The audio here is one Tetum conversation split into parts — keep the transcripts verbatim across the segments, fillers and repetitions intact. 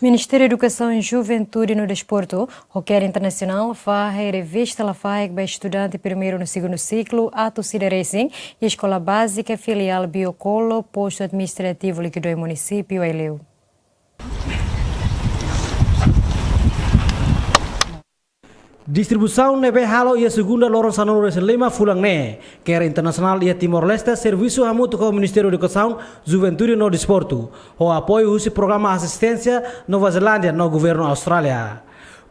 Ministériu Edukasaun, Juventude no Desportu, ho CARE Internasionál, fahe revista Lafaek ba estudante primeiru no segundu siklu atus ida resin iha Eskola Bázika Filiál Biokolo, Postu Administrativu Liquidoe, Munisípiu Aileu. Distribuisaun ne'ebé halo iha segunda loron sanulu resin lima fulan ne'e, CARE Internasionál iha Timor-Leste servisu hamutuk ho Ministériu Edukasaun, Juventude no Desportu, ho apoiu husi programa asisténsia Nova Zelándia no Governu Austrália.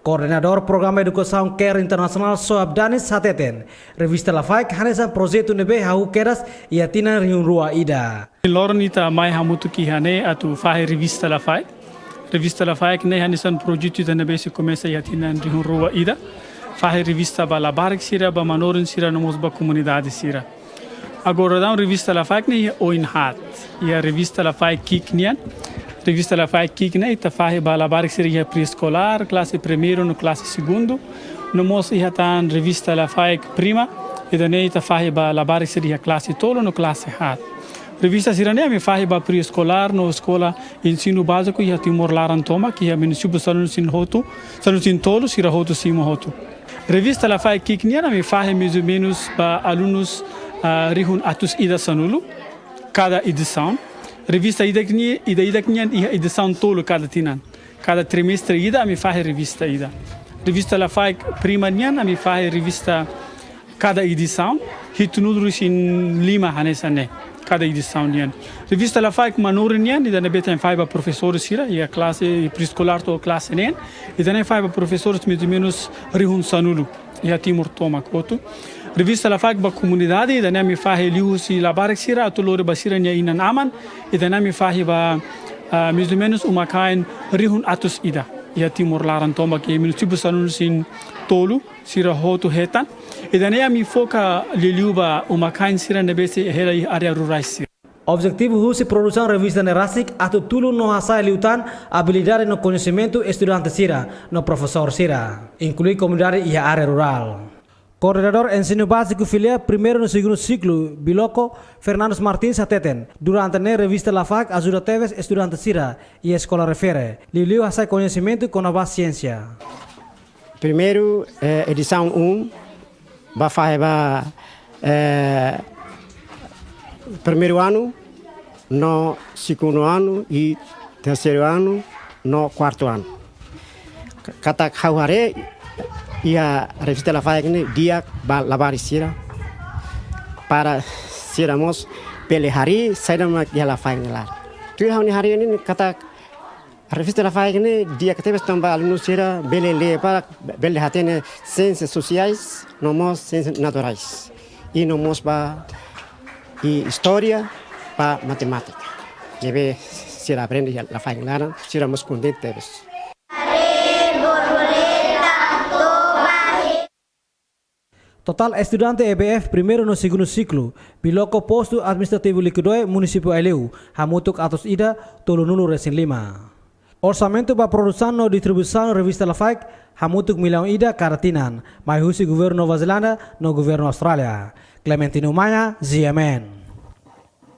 Koordenadór Programa Edukasaun CARE Internasionál, Sohab Danis, hateten, revista Lafaek hanesan projetu ne'ebé hahú kedas iha tinan rihun rua ida. Loron ita mai hamutuk iha ne'e atu fahe revista Lafaek. Revista Lafaek ne'e hanesan projetu ida ne'ebé sei komesa iha tinan rihun rua ida. Fahe revista ba labarik sira, ba manorin sira, no mós ba komunidade sira. Agora daudaun revista Lafaek ne'e iha oin haat. Iha revista Lafaek ki'ik nian. Revista Lafaek ki'ik ne'e ita fahe ba labarik sira iha pré-eskolár, klase primeiru no klase segundu. No mós iha tan revista Lafaek Prima, ida-ne'e ita fahe ba labarik sira iha klase tolu no klase haat. Revista sira-ne'e ami fahe ba pré-eskolár no eskola ensinu báziku iha Timor laran tomak, iha munisípiu sanulu-resin-hotu, sanulu-resin-tolu, sira hotu simu hotu. Revista Lafaek ki'ik nian ami fahe mais ou menus ba alunus, ah, rihun atus ida sanulu kada edisaun. Revista ida-idak ni-, ida-idak nian iha edisaun tolu kada tinan. Kada trimestre ida ami fahe revista ida. Revista Lafaek Prima nian ami fahe revista kada edisaun hitunulu-resin-lima hanesan ne'e kada edisaun nian. Revista Lafaek Manorin nian, ida-ne'ebé ita fahe ba profesór sira iha klase pré-eskolár to'o klase neen, ida-ne'e fahe ba profesór mais ou menus rihun sanulu iha Timor tomak hotu. Revista Lafaek ba komunidade, ida-ne'e ami fahe liuhusi labarik sira atu lori ba sira-nia inan-aman, ida-ne'e ami fahe ba, ah, mais ou menus uma-kain rihun atus ida iha Timor laran tomak, iha munisípiu sanulu-resin-tolu, sira hotu hetan. Ida-ne'e ami foka liuliu ba uma-kain sira ne'ebé sei hela iha área rurais sira. Objetivu husi produsaun revista ne'e rasik atu tulun no hasa'e liután abilidade no koñesimentu estudante sira no profesór sira, inklui komunidade iha área rurál. Koordenadór Ensinu Báziku Filiál primeiru no segundu siklu, Biloko, Fernandes Martins, hateten, durante ne'e revista Lafaek ajuda tebes estudante sira iha eskola refere, liuliu hasa'e koñesimentu kona-ba siénsia. Primeiru, eh, edisaun um, ba fahe ba, eh, primeiru anu, no segundu anu, i terseiru anu, no kuartu anu. Ka-, katak ha'u haree, iha revista Lafaek ne'e di'ak ba labarik sira, para sira mós bele haree saida mak iha Lafaek nia laran. Tuir ha'u-nia haree ne'e katak revista Lafaek ne'e di'ak tebes tanba alunu sira bele lee para bele hatene siénsias sosiais, no mós siénsias naturais. I no mós ba, i istória ba matemátika. Ne'ebé sira aprende iha Lafaek nia laran, sira mós kontente tebes. Totál estudante E B F primeiru no segundu siklu, Biloko, Postu Administrativu Liquidoe, Munisípiu Aileu, hamutuk atus ida tolunulu-resin-lima. Orsamentu ba produsaun no distribuisaun revista Lafaek hamutuk millaun ida kada tinan, mai husi Governu Nova Zelándia no Governu Austrália. Clementino Maia, G M N.